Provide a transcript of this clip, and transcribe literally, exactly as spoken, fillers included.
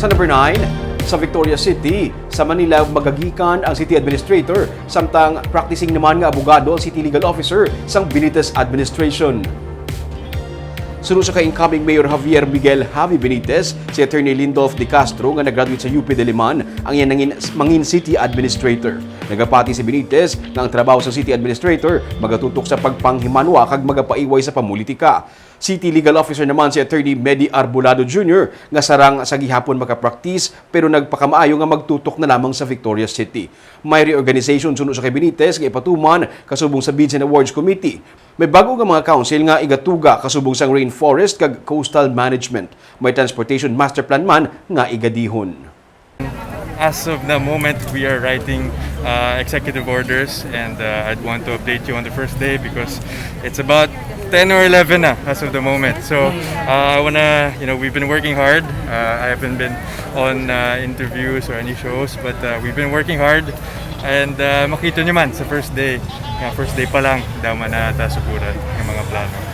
Sa number nine, sa Victoria City, sa Manila, magagikan ang city administrator, samtang practicing naman nga abogado ang city legal officer sang Benitez administration. Suno sa kay incoming Mayor Javier Miguel Javi Benitez, si Attorney Lindolph De Castro nga nag-graduate sa U P Diliman ang iyang nangin, mangin city administrator. Nagapati si Benitez nga ang trabaho sa city administrator magatutok sa pagpanghimanwa kag magapaiway sa pamulitika. City Legal Officer naman si Attorney Medi Arbolado Junior nga sarang sa gihapon makapraktis pero nagpakamaayo nga magtutok na lamang sa Victoria City. May reorganization suno sa kay Benitez nga ipatuman kasubong sa Bids and Awards Committee. May bago nga mga council nga igatuga kasubong sang Rainforest kag Coastal Management. May Transportation Master Plan man nga igadihon. As of the moment, we are writing uh, executive orders, and uh, I'd want to update you on the first day because it's about ten or eleven na as of the moment. So uh, I wanna, you know, we've been working hard. Uh, I haven't been on uh, interviews or any shows, but uh, we've been working hard. And uh, makita nyo man sa first day, nga first day pa lang, dama na ta sukuran ang mga plano.